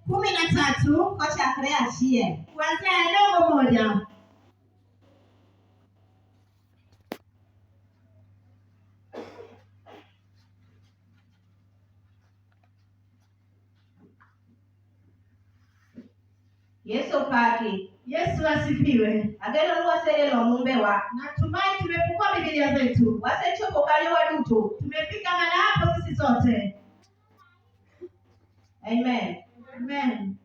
13 kochakre 1. Kuanzia aya ndogo 1. Yesu opaki. Yesu asifiwe. Ageno ni waseyelo mumbewa. Natumai tumefungua Biblia zetu. Wasechopo kanyo waduto. Tumefika mahala hapo sisi sote. Amen. Amen.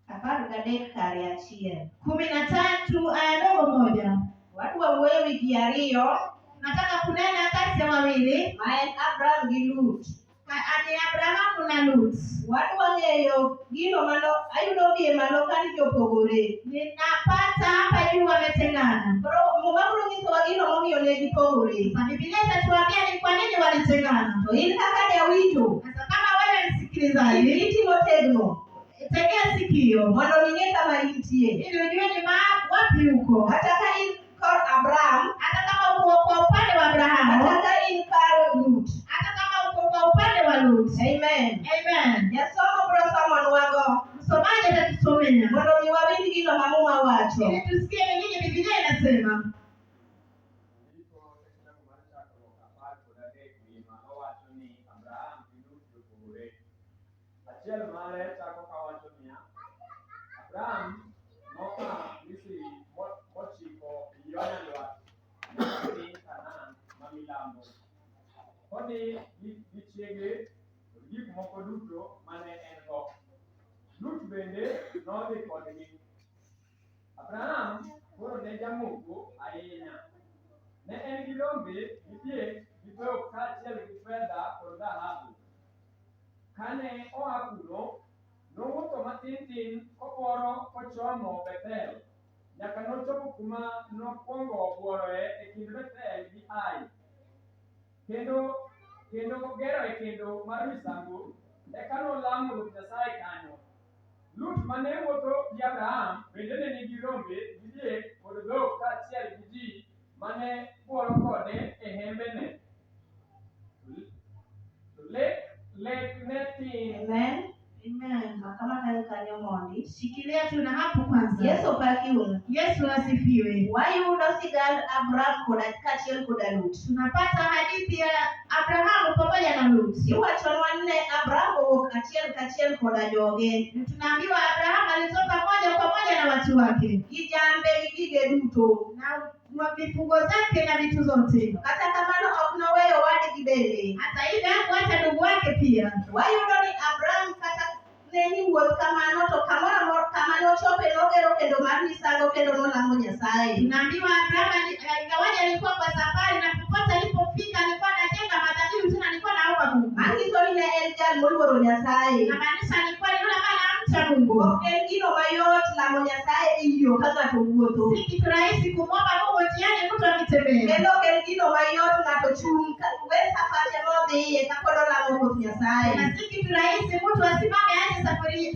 13 kare 1. 13 aya ndogo 1. Wadwa wuoyo wi ji ariyo Nataka kunena kati ya wawili, ma en Abraham gi Lut. Ni Abrahamu na Lut. Wadwa ng'eyo gino mano ayudo gie malo ka ni jopogore. Ninapata hapa juu wametengana. Koro Muma biro nyisowa gino momiyo ne gipogore. Sasa Biblia itatuambia ni kwa nini walitengana. To in kaka jawinjo, Sasa kama wewe msikilizaji, iti motegno tegea sikio mondo ing'e kama intie. ili ujue ni wapi uko. Kata ka in kor Abraham, Hata kama uko kwa upande wa Abrahamu, kata ka in kar Lut. hata kama uko kwa upande wa Lut. Amen. Amen. Jasomo biro somonwago Msomaji atatusomea mondo mi wawinj gino ma Muma wacho. ili tusikie ni nini Biblia inasema. Ndiko e kitabu mar Chakruok 13 ngima owacho ni Abraham gi Lut jopogore. Achiel mare chako kawacho niya, Abraham noa Misri mochiko yo nyandwat nyaka piny Kanaan ma milambo, kodhi gi chiege kod gik moko duto mane en go. Lut bende nodhi kodgi. Abraham koro ne jamoko ahinya. Ne en gi rombe gi diek gi dhok kaachiel gi fedha kod dhahabu. Kane oa kuno, nowuotho matin tin kobuoro kochomo Bethel, nyaka nochopo kuma nokwongo buoroe e kind Bethel gi Ai, kendo geroe kendo mar misango, eka nolamo Ruoth Nyasaye kanyo. Lut mane wuotho gi Abraham bende ne nigi rombe gi diek kod dhok kaachiel gi ji mane buoro kode e hembene. To lek ne tin. Amen. Amen. Makama kanyo kanyo mondi. Shikilia tu na hapo kwanza. Yesu opaki un. Yesu asifiwe. Wayudo sigand Abraham koda kaachiel koda Lut. Tunapata hadithi ya Abrahamu pamoja na Lut. Iwachonwa ni ne Abraham owuok achiel kachiel koda joge. Tunaambiwa Abrahamu alitoka moja kwa moja na watu wake Gi jambe gi gige duto. Na mifugo zake na vitu zote. Kata kamano ok noweyo wadgi bende. Hata hivyo hakuacha ndugu wake pia. Wayudo ni Abraham kata ne ni wuoth kamano to kamoro amora kama nochope nogero kendo mar misango kendo nolamo Nyasaye. Tunaambiwa Abraham ingawaje alikuwa kwa safari na popote alipofika alikuwa anajenga madhabahu tena alikuwa anaomba Mungu. Manyiso ni ne en jal moluoro Nyasaye. Inamaanisha alikuwa ni yule ambaye anamcha Mungu. Ok en gino mayot lamo Nyasaye e yo ka ng'ato wuotho. Si kitu rahisi kumwomba Mungu njiani mtu akitembea. Kendo ok en gino mayot ng'ato chung' we safache modhiye kapod olamo Ruoth Nyasaye. Na si kitu rahisi mtu asimame aache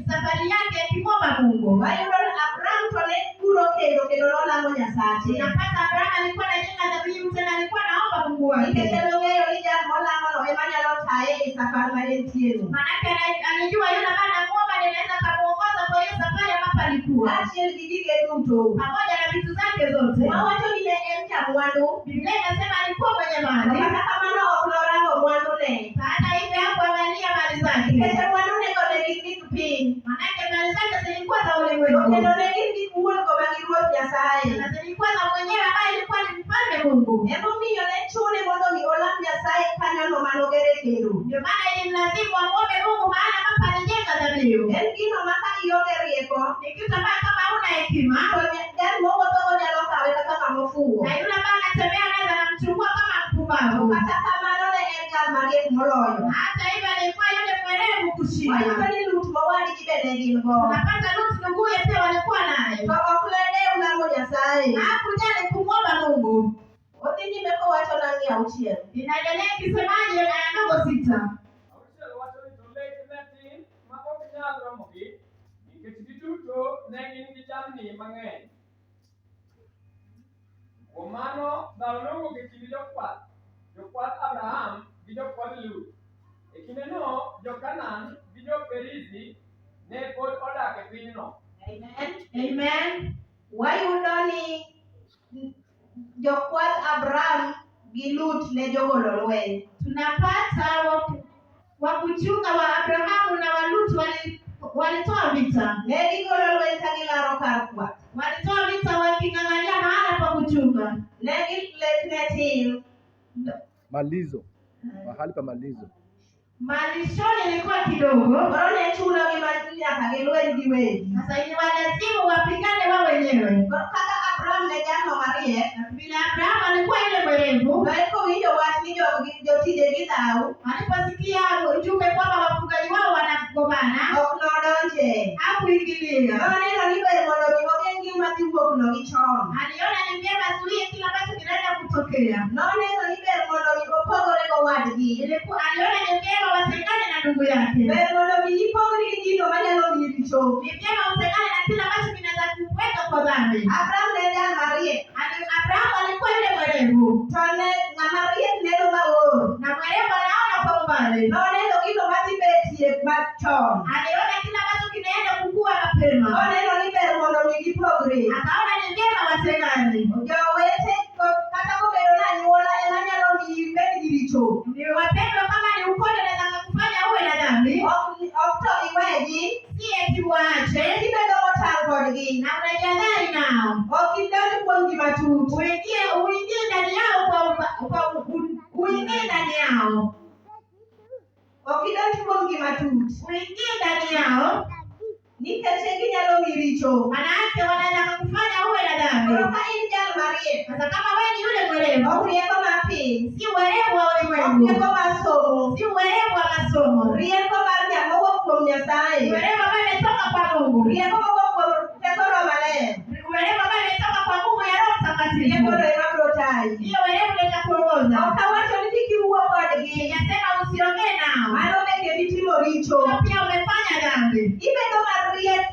safari yake akimwomba Mungu. Wayudo ni Abraham to ne guro kendo kendo nolamo Nyasache. Unapata Abraham alikuwa anajenga dhabihu tena alikuwa anaomba Mungu wake. Nikech en ong'eyo ni jal molamono ema nyalo taye e safar ma entieno. Maanake alijua yule ambaye anamuomba ndiye anaweza kumuongoza kwa hiyo safari ambapo alikuwa. Kaachiel gi gige duto. Pamoja na vitu zake zote. Wawacho ni ne en jamwandu. Biblia inasema alikuwa mwenye mali. Kata kamano ok norango mwandune. Hata hivyo hakuangalia mali zake. Nikech mwandune go ne gin gik piny. Maanake mali zake zilikuwa za To ulimwengu. kendo ne gin gik wuon-go ma gi Ruoth Nyasaye. Na zilikuwa za mwenyewe ambaye alikuwa ni mfalme Mungu. Emomiyo ne chune mondo mi olam Nyasaye kanyono manogere kendo. Ndio maana ilimlazimu amuombe Mungu mahala ambapo alijenga dhabihu. En gino ma ka ionge rieko, Ni kitu ambayo kama huna hekima, to jal mowuothogo nyalo kawe kaka ng'ama ofuwo. na yule ambaye anatembea anaweza anamchukua kama mpumbavu. Kata kamano ne en jal mariek moloyo. Hata hivyo alikuwa yule mwerevu kushinda. Wayudo ni Lut mowadgi be ne gin go. Unapata Lut nduguye pia walikuwa naye. To ok ne dew lamo Nyasaye. Hakujali kumwomba Mungu. Odhi nyime kowacho nang'e 6. Inaendelea ikisemaje aya ndogo 6? 6 wacho ni to lek ne tin ma ok nyal romogi, nikech giduto ne gin gi jamni mang'eny. Kuom mano dhawo nowuok e kind jokwath Abraham gi jokwadh Lut. E kindeno jo-Kanaan gi gi jo-Perizi ne pod odak e pinyno. Amen. Amen. Wayudo ni jokwadh Abraham gi Lut ne jogolo lweny. Tunapata wa kuchunga wa Abrahamu na wa Lutu walitoa vita. Ne gigolo lweny ka gilaro kar kwath. Walitoa vita waking'ang'ania mahala pa kuchunga. Ne gi lek ne tin. Malizo, mahali pa malizo. Malishoni ilikuwa kidogo. Koro ne chunogi ma nyaka gilweny giwegi. Sasa iliwalazimu wapigane wao wenyewe. Koro kaka Abraham ne jalno mariek, Na vile Abrahamu alikuwa yule mwerevu, noeko winjo wach ni jotijegi dhaw, aliposikia ujumbe kwamba wafugaji wao wanagombana, ok nodonje. hakuingilia. Noneno ni ber mondo mi ogeng' gima dhi wuokno gi chon. Aliona ni vyema zuie kile ambacho kinaenda kutokea. Noneno ni ber mondo mi opogore gowadgi. Ilikuwa aliona ni vyema watengane na ndugu yake. Ber mondo mi ipogri gi gino manyalo miyi richo. Ni vyema utengane na kile ambacho kinaweza kukuweka kwa dhambi. Abraham ne jal mariek, Abrahamu alikuwa yule mwerevu, to ne ng'ama riek neno mabor. na mwerevu anaona kwa umbali. Noneno gino madhi betie machon. Aliona kile ambacho kinaenda kukua mapema, Noneno ni ber mondo mi gipogre. akaona ni vyema watengane. Jowete kata kobedo ni anyuola ema nyalo miyi ibed gi richo. Ni wapendwa, kama ni ukoo unaweza kufanya uwe na dhambi, Ok to iwegi, si eti waache ibedo motang' kodgi. na unajadhari nao, Ok idonj kuomgi matut. uingie ndani yao kwa uingie ndani yao, Ok idonj kuomgi matut. uingie ndani yao, Nikech ginyalo miyi richo. maana yake wanaweza kukufanya uwe na dhambi. Koro ka in jal mariek, Sasa kama wewe ni yule mwerevu, ok rieko mar piny, si uwerevu wa ok ulimwengu, rieko mar somo, si uwerevu wa masomo, rieko mar mowuok kuom Nyasaye, uwerevu ambaye imetoka kwa Mungu, rieko mowuok kuom teko Roho Maler, uwerevu ambaye imetoka kwa nguvu ya Roho rieko Mtakatifu. no ema biro tayi. Hiyo uwerevu ndio itakuongoza. Ok awacho ni kik iwuo kodgi, Sijasema usiongee nao, mano bende ditimo richo. hiyo pia umefanya dhambi. Ibedo mariek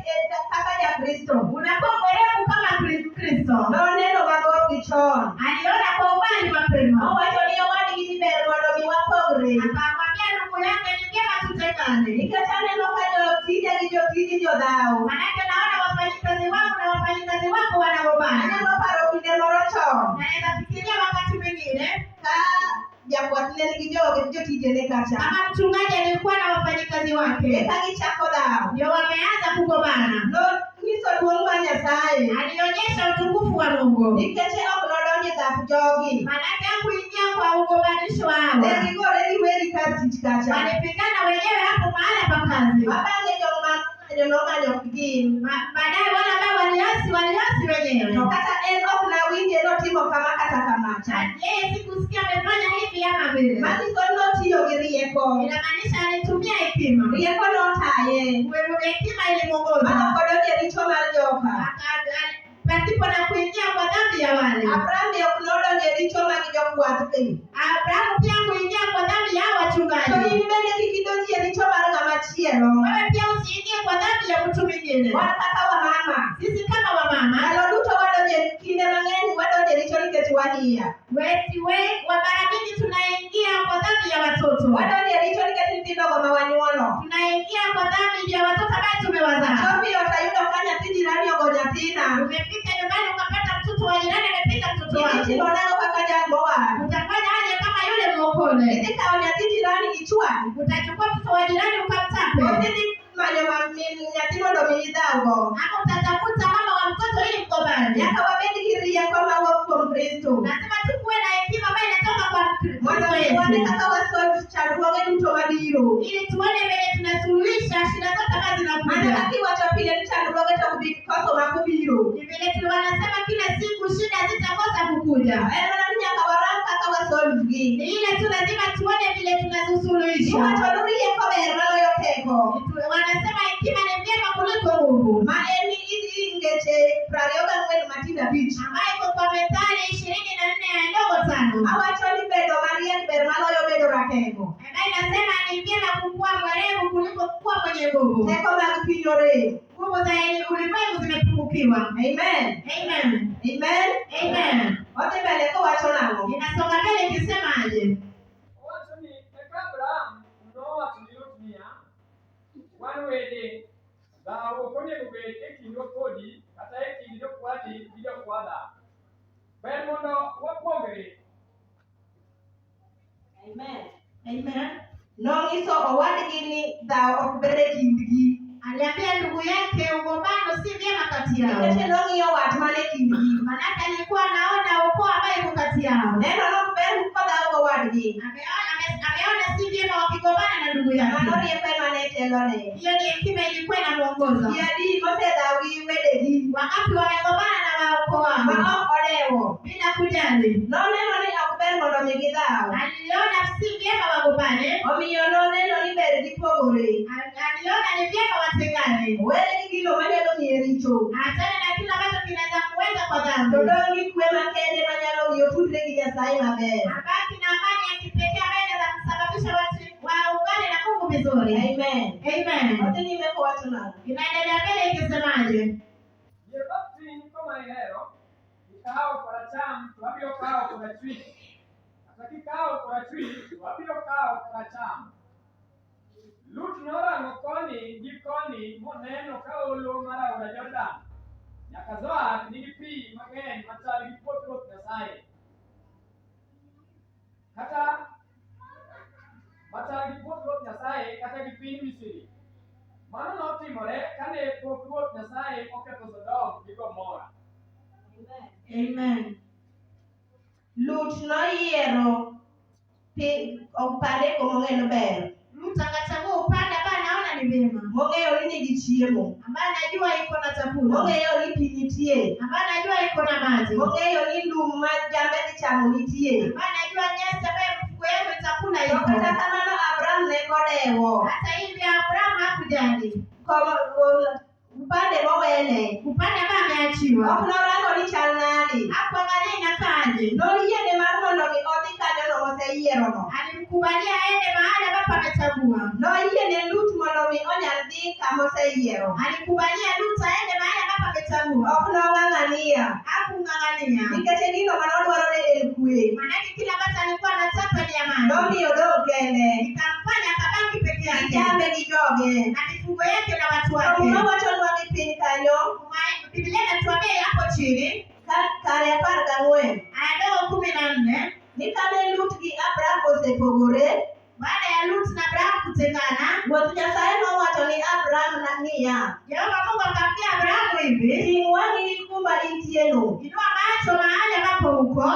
kaka Jakristo. Unakuwa mwerevu kama Kristo. Noneno mabor gi chon. Aliona kwa umbali mapema, Owacho ni owadgi ni ber mondo mi wapogre. akamwambia ndugu yake ni vyema tutengane, Nikech aneno ka jotija gi jotiji jodhaw. manake naona wafanyikazi wangu na wafanyikazi wako wanagombana. Anyalo paro kinde moro chon. Naweza fikiria wakati mwingine Ka jakwath ne nigi jotijene kacha. kama mchungaji alikuwa na wafanyikazi wake, Eka gichako dhaw. ndio wameanza kugombana. Nonyiso duong' mar Nyasaye. Alionyesha utukufu wa Mungu, Nikech ok nodonjo e dhap jogi. manake hakuingia kwa ugombanisho wao, Ne gigore giwegi kar tich kacha. walipigana wenyewe hapo mahala pa kazi. Ma bang'e joma nong'anyo nong'anyo ok gin. Baadaye wale ambao waliasi waliasi wenyewe. To kata en ok nawinje notimo kama kata kamacha. Yeye sikusikia amefanya hivi ama vile. Manyiso ni notiyo gi rieko. Inamaanisha alitumia hekima. Rieko notaye. Hekima ilimuongoza Mano ok odonjo e richo mar joka. Pasipo na kuingia kwa dhambi ya wale. Abraham be ok nodonjo e richo mag jokwath gi. Abrahamu pia kuingia kwa dhambi ya To wachungaji. in bende kik idonji e richo mar ng'ama chielo. Wewe pia usiingie kwa dhambi ya mtu mwingine. Wan kaka wamama. Sisi kama wamama Ndalo duto wadonjo kinde mang'eny wadonjo e richo nikech wahia. wa mara mingi tunaingia kwa dhambi ya watoto. Wadonjo e richo nikech nyithindogo ma wanyuolo. Tunaingia kwa dhambi ya watoto ambaye tumewazaa. Chopi ot ayudo ka nyathi jirani ogo nyathina. Umefika nyumbani ukapata mtoto wa jirani amepiga mtoto Idhi wako. timo nang'o kaka jal mowar? Utafanya aje kama yule mwokole? Idhi kawo nyathi jirani ichwany. Utachukua mtoto wa jirani ukamtape, Koso idhi manyo min nyathi mondo mi idhawgo. ama utatafuta mama wa mtoto ili mgombane? Nyaka wabed gi rieko mawuok kuom Kristo. Lazima tukuwe na hekima ambayo inatoka kwa Mondo Kristo mi wane Yesu, kaka wasolve chandruoge duto mabiro. ili tuone venye tunasuluhisha shida zote ambazo Mana zinakuja. kaka iwacho pile ni chandruoge to ok bi koso mak obiro. Ni vile tu wanasema kila siku shida zitakosa kukuja, En mana ni nyaka warang kaka wasolve gi. ni ile tu lazima tuone vile tunazosuluhisha. Iwacho ni rieko ber maloyo teko. Wanasema hekima ni vyema kuliko nguvu, Ma en ngeche 24 matindo abich. ambayo iko kwa Methali 24 ya ndogo tano, Awacho ni bedo mariek ber maloyo bedo ratego. ambayo inasema ni vyema kukuwa mwerevu kuliko kukuwa mwenye nguvu. Teko mag piny orem. Nguvu za ulimwengu zimepungukiwa. Amen. Amen. Amen. Amen. Odhi mbele kowacho nang'o? Inasonga mbele ikisemaje? Owacho ni eka Abraham nowacho ni Lut niya, Dhaw ok onego bed e kindwa kodi kata e kind jokwadhi gi jokwadha. Ber mondo wapogre. Amen. Amen. Nong'iso owadgi ni dhaw ok ber e kindgi. Aliambia ndugu yake ugombano si vyema kati yao, Nikech nong'iyo wat man e kindgi. manake alikuwa anaona ukoo ambaye iko kati yao. Neno nok ber kodhaw gowadgi. Ameona si vyema wakigombana na ndugu yake. Mano rieko ema ne telone. Hiyo ni hekima ilikuwa inamuongoza. Ji adi mosedhaw gi wedegi Wangapi wamegombana na waukoo ma wao ok odewo. bila kujali? Noneno ni ok ber mondo mi gidhaw. Aliona si vyema wagombane, Omiyo noneno ni ber gipogore. Aliona ni vyema watengane, Were gi gino manyalo miye richo. achane na kila ambacho kinaweza kuweza kwa To dhambi, dong' gi kwe makende manyalo miyo otudre gi Nyasaye maber. abaki na amani ya kipekee ambayo inaweza kusababisha watu waungane na Mungu vizuri. Amen. Amen. Odhi nyime kowacho nang'o? Inaendelea mbele ikisemaje? Yier bath piny koma ihero, kikawo koracham to abiro kawo korachwich, kata kikawo korachwich to abiro kawo koracham. Lut norango koni gi koni moneno ka holo mar aora Jordan nyaka Zoar nigi pi mang'eny machal gi puoth Ruoth Nyasaye. Kata machal gi puoth Ruoth Nyasaye kata gi piny Misri. Mano notimore kane pok Ruoth Nyasaye oketho Sodom gi Gomora. Amen. Lut noyiero opande komong'eyo ni ber. Lut akachagua upande ambaye anaona ni vyema, Mong'eyo ni nigi chiemo. ambaye anajua iko na chakula, Mong'eyo ni pi nitie. ambaye anajua iko na maji, Mong'eyo ni lum ma jambe dhi chamo nitie. ambaye anajua nyasi ambayo mifugo yetu itakula To iko. kata kamano Abram ne kodewo. Hata hivyo Abrahamu hakujali Upande mowene. upande ambaye Ok ameachiwa, norango ni chal nadi. hakuangalia inakaaje. Noyiene mar mondo mi odhi kanyono moseyierono. Alimkubalia aende mahali ambapo amechagua. Noyiene Lut mondo mi onyal dhi kamoseyiero. Alikubalia Lut aende mahali ambapo amechagua, Ok nong'ang'ania. hakung'ang'ania. Nikech e gino manodwaro ne en kwe. Maanake kile ambacho alikuwa anataka ni amani, Nomiyo odong' kende. ikamfanya akabaki peke Gi yake jambe gi joge. na mifugo yake na watu To wake. Muma wachonwa ni piny kanyo Biblia inatuambia hapo chini kare 14 aya ndogo 14, ni kane Lut gi Abram osepogore, baada ya Lut na Abrahamu kutengana, Ruoth Nyasaye nowacho ni Abram niya, Yehova Mungu akamwambia Abrahamu hivi, ting' wang'i gi kuma intieno. inua macho mahali ambapo uko.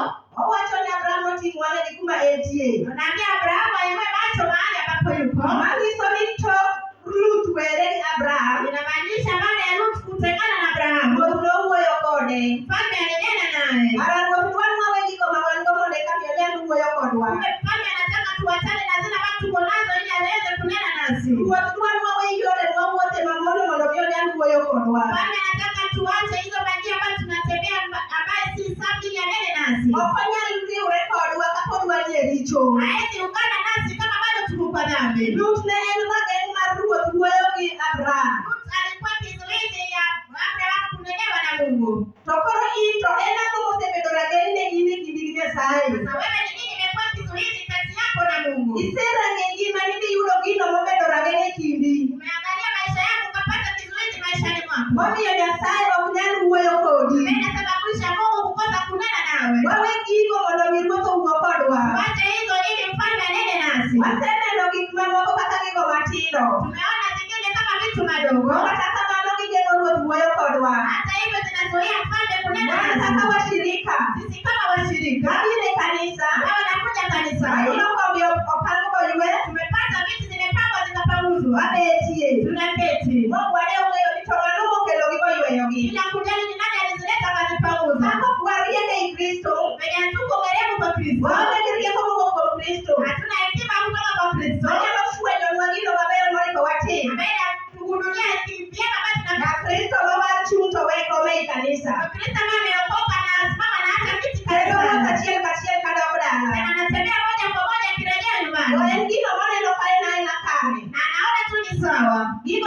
Owacho ni Abram oting' wang'e gi kuma entie. Anaambia Abrahamu ainue macho mahali ambapo yuko. Manyiso ni tok Lut were gi Abram, Inamaanisha baada ya Lut kutengana na Abrahamu, Ruoth nowuoyo kode. mfalme alinena naye. Ara Ruoth dwaro wawe gigo ma wan go mondo eka mi onyal wuoyo kodwa. Kumbe mfalme anataka tuachane na zile ambazo tuko nazo ili aweze kunena nasi. Ruoth dwaro wawe yore mwawuothe mamono mondo mi onyal wuoyo kodwa. Mfalme anataka tuache hizo manjia ambazo tunatembea ambaye si safi ili anene nasi. Ok onyal riwre kodwa kapod wanie richo. Haezi ungana nasi kama bado tuko kwa dhambi. Lut ne en rageng' mar Ruoth wuoyo gi Abram. Lut alikuwa kizuizi ya Abraham kunenewa na Mungu. To koro in to en ang'o mosebedo rageng' ne in e kindi gi Nyasaye? Sasa wewe ni nini imekuwa kizuizi kati yako na Mungu? Iserang'e ngimani miyudo gino mobedo rageng' e kindi. Umeangalia maisha yako ukapata kizuizi maishani mwako. Momiyo Nyasaye ok nyal wuoyo kodi. Inasababisha Mungu kukosa kunena nawe. Wawe gigo mondo mi Ruoth owuo kodwa. Tuache hizo ili mfalme anene nasi. Waseneno gik mamoko kaka gigo matindo. Tumeona zingine kama vitu madogo, Kata kamano gigeng'o Ruoth wuoyo kodwa. hata hivyo zinazuia mfalme kunena Wan kaka nasi. washirika Sisi kama washirika wabiro e kanisa na wanakuja kanisani, wayudo kombe opang moywe tumepata viti zimepangwa zikapanguzwa, wabetie. tunaketi Mok wadew ng'eyo ni to ng'ano mokelogi moyweyogi. bila kujali ni nani alizileta akazipanguza. Ka ok wariek ei Kristo, Venye hatuko werevu kwa Kristo, waonge gi rieko mowuok kuom Kristo. hatuna hekima kutoka kwa Kristo Manyalo fwenyonwa gino maber monego watim. ambaye anatugundulia vyema ambayo Na tuna Kristo mowar chung' to we kom ei kanisa. Kristo ambaye ameokoka na asimama na hata kiti Kendo wuoth kanisani achiel kachiel kadok dala. na anatembea moja kwa moja akirejea To nyumbani en gino moneno ka en aena kare. na anaona tu ni sawa. Gino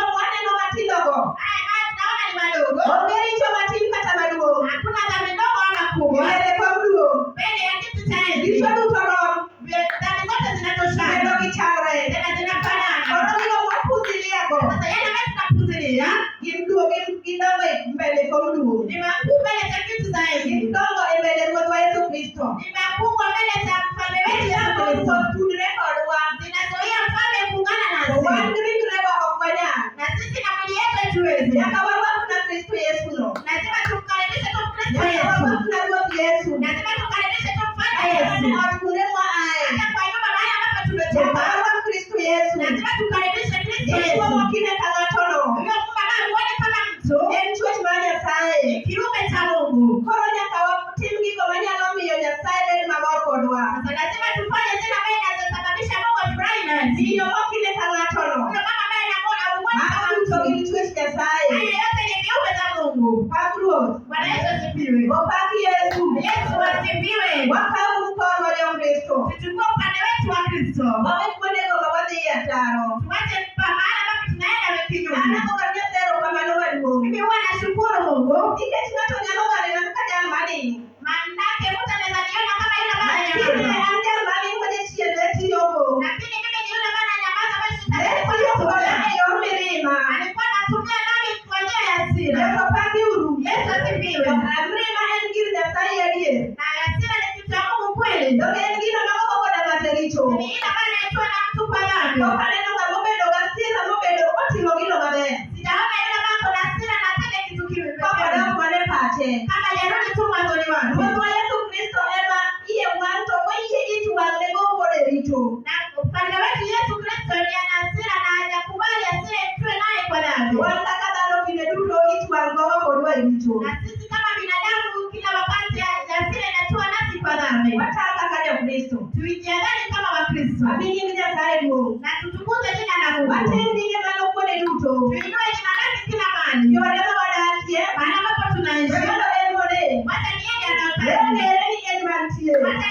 maduong'. Ni makuu mbele za kitu zaidi. Gin dongo e mbele Ruodhwa Yesu Kristo. Ni makubwa mbele za mfalme wetu Yesu Gitamo Kristo. Ruoth tudre kodwa. Zinazuia mfalme kuungana To wan nasi. gi ringrewa ok wanyal. Na sisi na mwili yetu hatuwezi. Nyaka warwakna Kristo Yesu no. Lazima tumkaribishe tu Kristo Nyaka Yesu. warwakna Ruoth Yesu. Lazima tumkaribishe tu mfalme Kata Yesu. mana ot kuonde mwaaye. Hata kwa nyumba mahali ambapo Nyaka tumetoka. warwak Kristo Yesu. Lazima tukaribishe Kristo Dichuo Yesu. mokine ka ng'ato no. Huyo Mungu ambaye huoni kama mtu En chwech mar Nyasaye. ni kiumbe cha Mungu. Koro nyaka watim gigo manyalo miyo Nyasaye bed mamor kodwa. Sasa lazima tufanye zile ambaye inazosababisha Mungu afurahi nasi. Miyo mokine ka ng'ato no. Huyo mama ambaye anamuona huoni Mago kama duto mtu. gin chwech Nyasaye. Haya yote ni viumbe za Mungu. Pak Ruoth. Bwana Yesu asifiwe. Opak Yesu. Yesu asifiwe. Wakauru korwa jo-Kristo. Tuchukue upande wetu wa Kristo. Wawe kuondego ma wadhi e ataro. Tuache mahali ambapo tunaenda An kinyume. agoga Nyasaye erokamano maduong'. Mimi huwa nashukuru Mungu. Nikech ng'ato nyalo ga nena kaka jal mading'. Manake mtu anaweza niona kama yule ambaye Lakini ananyamaza. an jal maling' ma jachien ne tiyogo. Lakini mimi ni yule ambaye ananyamaza basi Ne sitaki tiyo koda kuongea. e yor mirima. Alikuwa anatumia nami kwa njia ya hasira. Yesu opakiuru. Yesu asifiwe. Mirima en gir Nyasaye adier. Na hasira ni kitu cha Mungu kweli. Donge en gino magogo koda ng'ato e richo. Ni ile ambayo inaitwa na mtu kwa dhambi. Pok aneno ng'ama obedo gasira mobedo otimo gino maber. Sijaona yule ambaye ako na hasira na atende kitu Kok kibaya. odok mana e pache. Kama yarudi tu mwanzoni wake. Ruodhwa Yesu Kristo ema iye wang' to koyie ich wang' ne gogo kode richo. Na mfalme wetu Yesu Kristo ni ana hasira na hajakubali hasira itwe naye kwa dhambi. Wan kaka dhano kinde duto ich wang' gowa kodwa e richo. Na sisi kama binadamu kila wakati hasira inatua nasi kwa dhambi. Watang' kaka jo-Kristo. Tujiadhari kama Wakristo Ami nying Nyasaye duong'. na tutukuze jina la Mungu. Watim gige mano kuonde duto. Tuinue jina lake kila mahali. Yore ma wadakie. Mahali ambapo tunaishi. Mondo en mone. Wacha niende Ne anaotaka. ong'ere ni en mantie. Wacha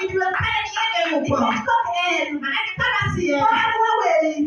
ijulikane ni yeye yupo. Nikech kok en. Maanake kama si yeye. Koamua weyi.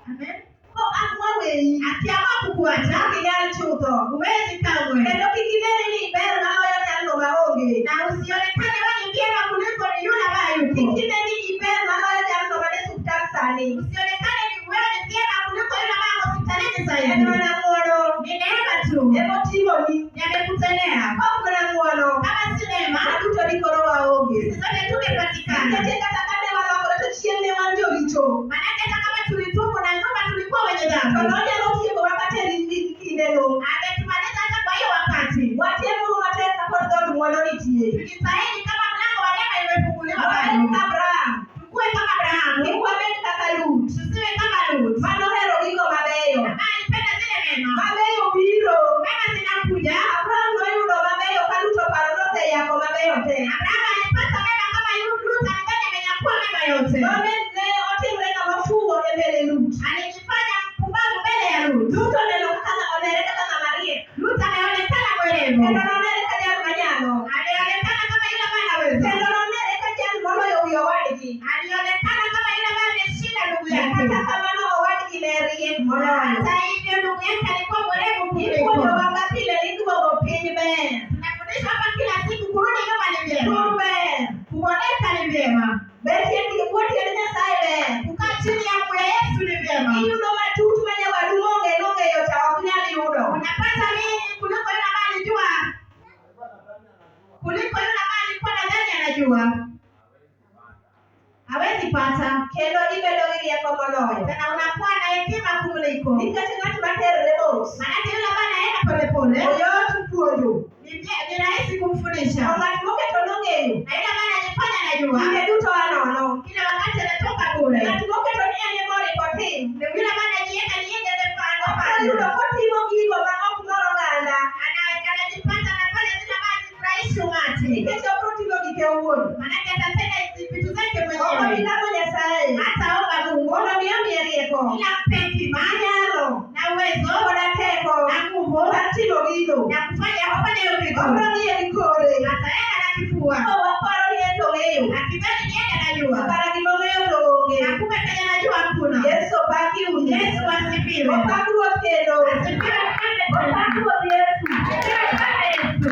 Amen. Koamua weyi. Akiamua kukuacha Ok inyal chutho. huwezi kamwe. Kendo kik ineri ni iber maloyo jalno maonge. Na usionekane wewe ni vyema kuliko ni yule ambaye Kik yupo. ine ni iber maloyo jalno mane suptal sani. Usionekane ni wewe ni vyema kuliko yule ambaye ako hospitalini En zaidi. mana ng'uono. Ni neema tu. Emotimoni. Yamekutendea. Kok mana ng'uono. Kama si neema, Waduto dikoro waonge. sisi sote tungepatikana. Nikech kata kane walokore to chien ne wan joricho. Maanake hata kama tulitubu na nyuma tulikuwa wenye To dhambi. nonyalo tiekowa kata e kindeno. Ametumaliza hata kwa hiyo wakati. Watemuru matek kapod dhood ng'uono nitie. Tujitahidi kama mlango wa neema imefunguliwa Wabed bado. ka Abraham. Tukue kama Abrahamu, Kik wabed kaka Lut. tusiwe kama Lut Manohero gigo mabeyo. ambaye alipenda zile mema. Mabeyo biro. Mema zinakuja. Abraham noyudo mabeyo ka Lut oparo noseyako mabeyo te. Abrahamu alipata mema kama Lut alidhani amenyakua mema yote. None ne otimre ng'ama ofuwo e mbele Lut. Alijifanya mpumbavu mbele ya Lut. Lut oneno kaka onere kaka ng'ama riek. Lut ameonekana mwerevu. Kendo nonere ka jal manyalo. Alionekana kama yule ambaye anaweza. Kendo nonere ka jal moloyo wi owadgi. Alionekana kama yule ambaye ameshinda ndugu yake. Kata kamano owadgi ne riek moloyo. Hata hivyo ndugu yake alikuwa mwerevu kuliko. Ipuonjowa ka pile ni duogo piny ber. Tunafundishwa hapa kila siku kurudi nyuma ni Tur vyema. ber. Kuoneka ni vyema. Ber tiend bwo tiend Nyasaye ber. Kukaa chini ya mguu ya Yesu ni vyema. Iyudo matut ma nyawadu mong'e nong'eyo cha ok nyal yudo. Unapata mingi kuliko yule ambaye alijua, kuliko yule ambaye alikuwa nadhani anajua. Hawezi pata. Kendo ibedo gi rieko moloyo. Tena unakuwa na hekima kumliko. Nikech ng'at ma terre mos. Maanake yule ambaye anaenda polepole Oyot puonjo. ni rahisi To kumfundisha, ng'at moketo nong'eyo. na yule ambaye anajifanya anajua Kinde duto anono. kila wakati anatoka bure. Ng'at moketo ni en emoriko tim. Ni yule ambaye anajiweka ni yeye ndiye Obiro yudo anafanya. kotimo gigo ma ok mor oganda. Anajipata anafanya zile ambazo hazifurahishi umati. Nikech obiro timo gike owuon. Maanake atatenda hizi vitu zake Ok obi mwenyewe. lamo Nyasaye. Hataomba Mungu Mondo mi omiye rieko. ila ampe hekima Nyalo. na uwezo Koda teko. na nguvu Mar timo gino. na kufanya hiyo kitu. Obiro ng'iye gi kore. Ataenda na kifua Kowaparo ni en to ong'eyo. akidhani ni yeye anajua, Kara gima ong'eyo to onge. na kumbe kenye anajua hakuna. Yesu opaki uru. Yesu asifiwe. Opak Ruoth kendo. Asifiwe mfalme tena. Opak Ruoth Yesu. Asifiwe mfalme Yesu.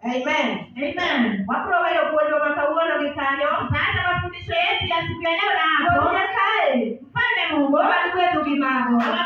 Amen. Amen. Wabiro weyo puonjwa ma kawuono gi kanyo. Tutaanza mafundisho yetu ya siku ya leo na Ruoth hapo. Nyasaye Mfalme Mungu omad gwedhu gi mago. awabariki.